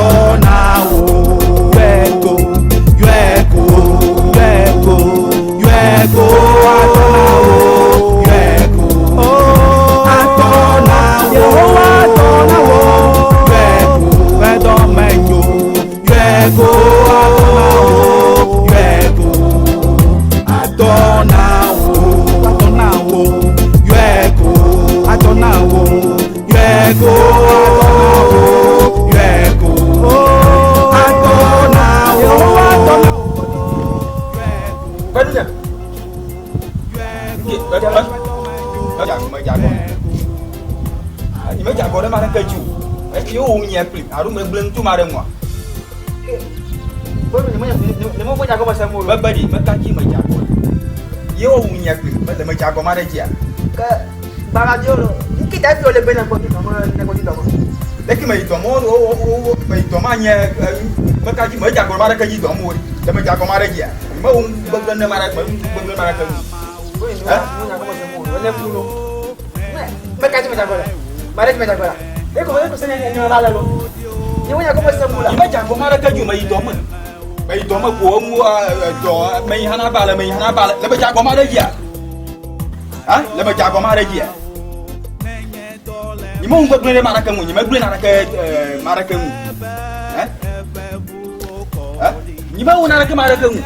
atɔ na wò. Yɔe ko, yɔe ko, yɔe ko, yɔe ko atɔ na wò. Yɔe ko, atɔ na wò. Yehowa atɔ na wò. Yɔe ko, ƒe dɔme nyo. Yɔe ko atɔ na wò. Yɔe ko atɔ na wò. Atɔ na wò. Yɔe ko atɔ na wò. Yɔe ko atɔ na wò. Yɔe ko atɔ na wò. Yehowa atɔ na wò. Venunya. Nye medze agɔ ɖe ame aɖeke dzi o. Eye wowɔ nye kpli alo megblẽ nu tso ame aɖe ŋua? Megbe ɖi, meka dzi medze agɔ le. Ye wowu nye kpli, mele medze agɔ ame aɖe dzia? Leke meyi dɔ me wo wo wo meyi dɔ me anye meka dzi medze agɔ ɖe ame aɖeke dzi dɔm o ɖe. Le medze agɔ ame aɖe dzia? Mewɔ nu gbegblẽ ne ame aɖe mewɔ nu gbegblẽ ame aɖeke ŋu. Nye medze agɔ ame aɖeke dzi o meyi dɔ me. Meyi dɔ me ko enu dɔ meyi hã ba le meyi hã ba le. Le medze agɔ ame aɖe dzia? Ha? Le medze agɔ ame aɖe dzia? Nye mewɔ nu gbegblẽ ɖe ame aɖeke ŋu o. Nye megblẽ naneke ame aɖeke ŋu. Hã? Hã? Nye mewɔ naneke ame aɖeke ŋu.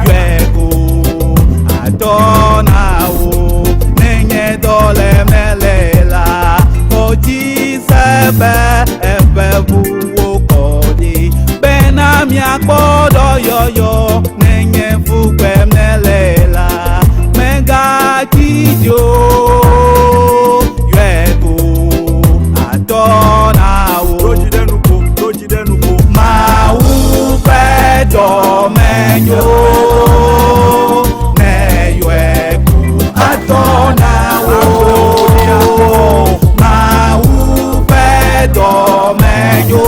Yɔe ko atɔ na wò. Nenye dɔ le mele la, xɔdzi se be eƒe ʋuwo kɔ ɖi bena miakpɔ dɔyɔyɔ. Nenye fukpem nele la, mègatsi dzi o. Yɔe ko atɔ na wò. Mawu ƒe dɔme nyo, ne yɔe ko atɔ na wò. Mawu ƒe dɔme nyo,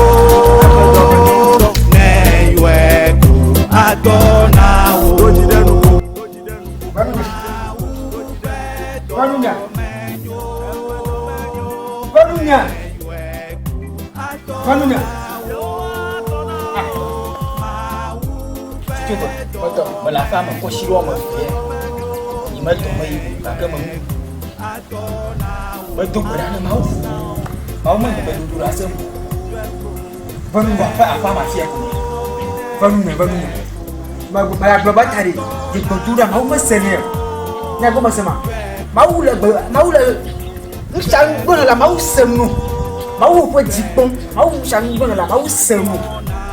ne yɔe ko atɔ na wò. Venunya. Venunya. Venunya. Titove, mele aƒea me kɔsi ɖe woame evea. Nye medɔ me yi o gake me nu. Medo gbe ɖa ne Mawu. Mawu menye gbedodoɖa sem o. Venunya. Aƒe aƒea me afia ko. Venunya, venunya. Magblɔ be ta ɖi, yi gbedoɖa Mawu mese nɛ o. Nya gɔme se ma. Mawu le gbe, Mawu le nusia nu gblɔm le Mawu se nu. Mawu ƒe dzi kpɔm. Mawu nusia nu gblɔm le Mawu se nu.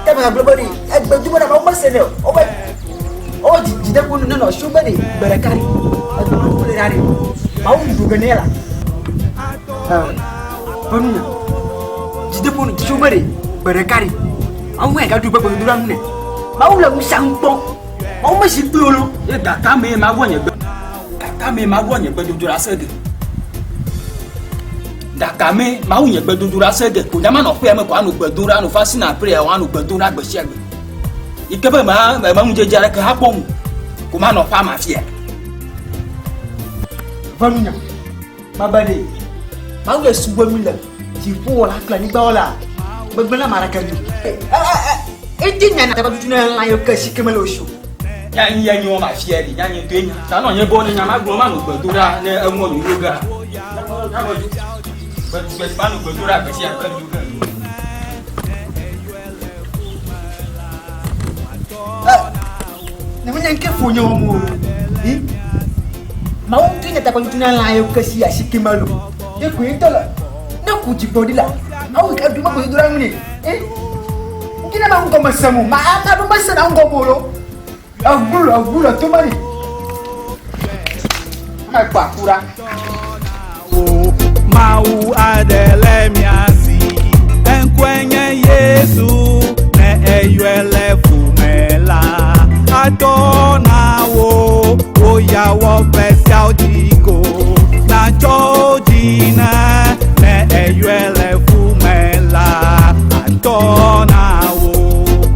Ke magblɔ be ɖi, egbedoɖa Mawu mese nɛ o. Wobe wobe dzi dzi ɖe ƒo nenɔ si wobe ɖi gbe ɖeka ɖi. Egbe ɖe ɖa ɖi. Mawu ɖu ge nɛ la. Venunya. Dzi ɖe ƒo si wobe ɖi gbe ɖeka ɖi. Mawu hã gaɖu gbedoɖa nu nɛ. Mawu le nusia nu kpɔm. Mawu mezi kpli o lo. Ye gaka mee maɖo nye gbe. Gaka mee maɖo nye gbedodoɖa se ge. Gaka mee mawu nye gbedodoɖa se ge. Ko nyama nɔ ƒea me ko anɔ gbe dom ɖa anɔ fasting and prayer anɔ gbe dom ɖa gbe sia gbe. Yi ke be ma me ŋudzedze aɖeke hã kpɔ ŋu ko manɔ ƒea me afia. Venunya. Mebe ɖe Mawu le subɔ mi le dziƒo wɔla kple anyigba wɔla megblẽ na ame aɖeke mi o. Edi nya na tutu na lã yiwo ke si ke mele wo si o. Nya yi ya nyi wɔm afia ɖi nya nyi ŋutɔe nya. Ta nɔ nye gbɔ ne nya ma gblɔ manɔ gbe dom ɖa ne eŋɔ yoyo gea. Gbe gbe manɔ gbe dom ɖa gbe sia gbe do ge. Ne menye ŋke ƒo nye wɔm o. Mawu ŋutɔe nye takpɔtutu na lã yiwo ke si asi ke mele o. Ye koe ŋutɔ le ne ku dzigbɔɖi la, Mawu yi ke ɖu mekpo dodo ɖa ŋu nɛ. Ŋke ne ma ŋgɔme sem o, ma ame aɖewo mesena ŋgɔme o lo. Eʋu le eʋu le tome nɛ. Ame kpɔ aku ɖa. Mawu aɖe le mia si, eŋkɔe nye Yesu. Ne eyɔe le fu me la, atɔ na wo. Wo ya wɔ ƒe siawo dzi ko. Natsɔ dzi ne ne eyɔe le fu me la, atɔ na wo.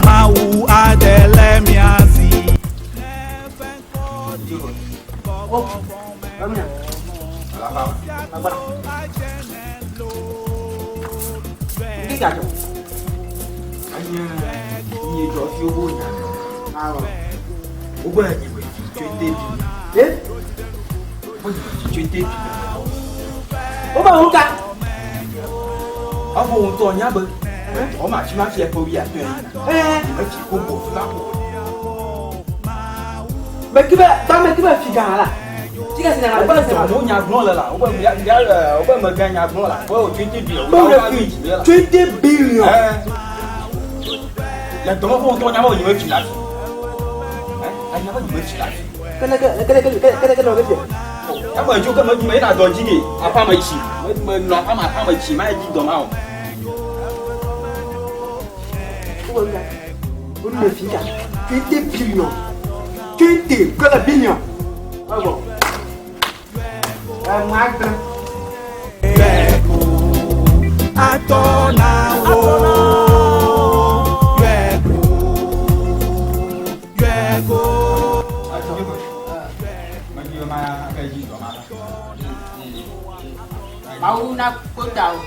Mawu aɖe le mia si. Ɔfɔ ŋutɔ nya be ɔma fi ma fia ƒe wuiatɔ̃ yina. Efi gbogbo fi ma ƒo. Mekibe ba mekibe fi gã la. Fika si Wobe dɔmɔ nya gblɔ le la, wobe mia mia wobe megã nya gblɔ la, wobe 20 billion. Be wole fi 20 billion. Le dɔmɔ ƒe ŋutɔ nya be wònye mefi la fi. Enya be nye mefi la fi. Kele kele kele kele kele kele wòle fi. Ame dzo ke me me yina dɔ dzi ke aƒea me tsi. Me me nɔ aƒea me aƒea me tsi ma yi dzi dɔ ma o. Wole fi ka 20 billion. 20 kele billion. Ɔbɔ. Ɛmu agbe. Yɔɛko atɔ na wo. Yɔɛko yɔɛko. Me dzi be ma ke dzi dɔ ma la. Mawu na kpota o.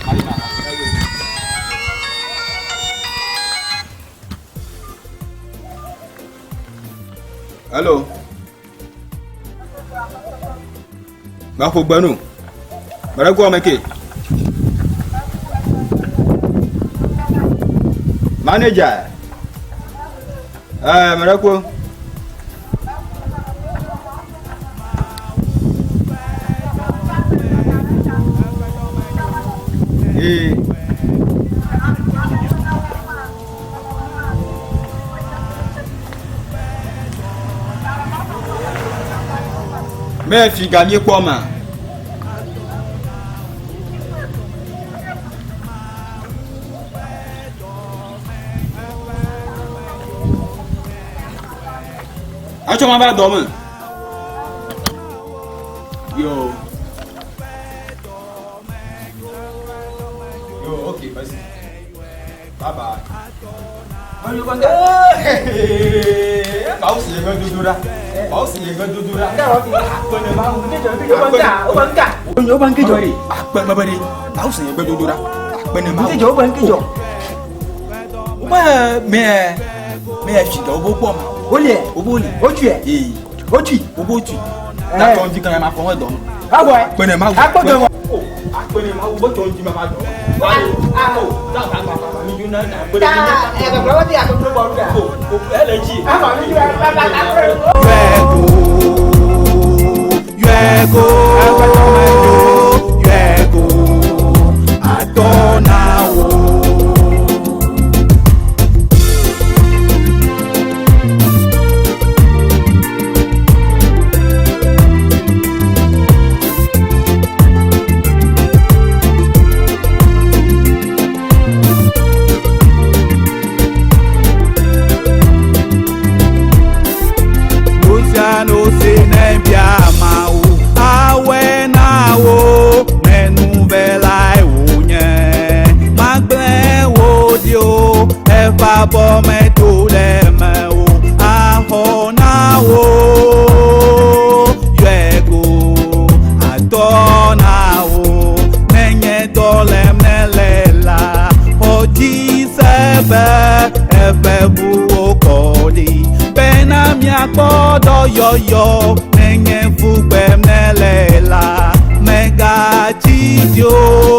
Ayi na. Hello. Meƒo gbe nu. Meɖe gɔme ke. Manager. Eh, meɖe ko. Ee. Mɛ fi ga míekpɔ ma. Atsɔ ma va dɔ me. Yo. Yo, okay, merci. Bye bye. Bawo si yegbe dodo ɖa. Bawo si yegbe dodo ɖa. Akpe ne ma wu. Onye ba nkejɔ. Akpe me be ɖe. Bawo si yegbe dodo ɖa. Akpe ne ma wu. Nkejɔ ba nkejɔ. Wobe mɛ mɛ fi dɔ wobo kpɔ ma. Wole. Wobo li. Wotui. Ee. Wotui. Wobo tui. Tatɔ ŋdi kan ma fɔ ŋe dɔ. Awɔ. Akpe ne ma wu. Akpɔ dɔ. Akpe ne ma wu. Bo tɔ ŋdi ma ma dɔ. Ah. O ta ta ta ta mi jo na na akpe ne Ta ma. ɛgbɛ wọ́n ti àkókò bọ̀ ọ́dún. O o ele dzi. Àmọ̀ mi ju ẹ̀ bá bá bá. Yɔɛko yɔɛko yɔɛko atɔ na wo. Luciano se ne bia mawu awɛ na wo menuvela wònye magblẽ wo ɖi o eƒe abɔ meto ɖe me o axɔ na wo yɔe ko atɔ na wo nenye dɔ lém nele la xɔ dzi se be eƒe ʋuwo kɔ ɖi bena miakpɔ dɔyɔyɔ nenye fugbem nele la megatsi dzi o.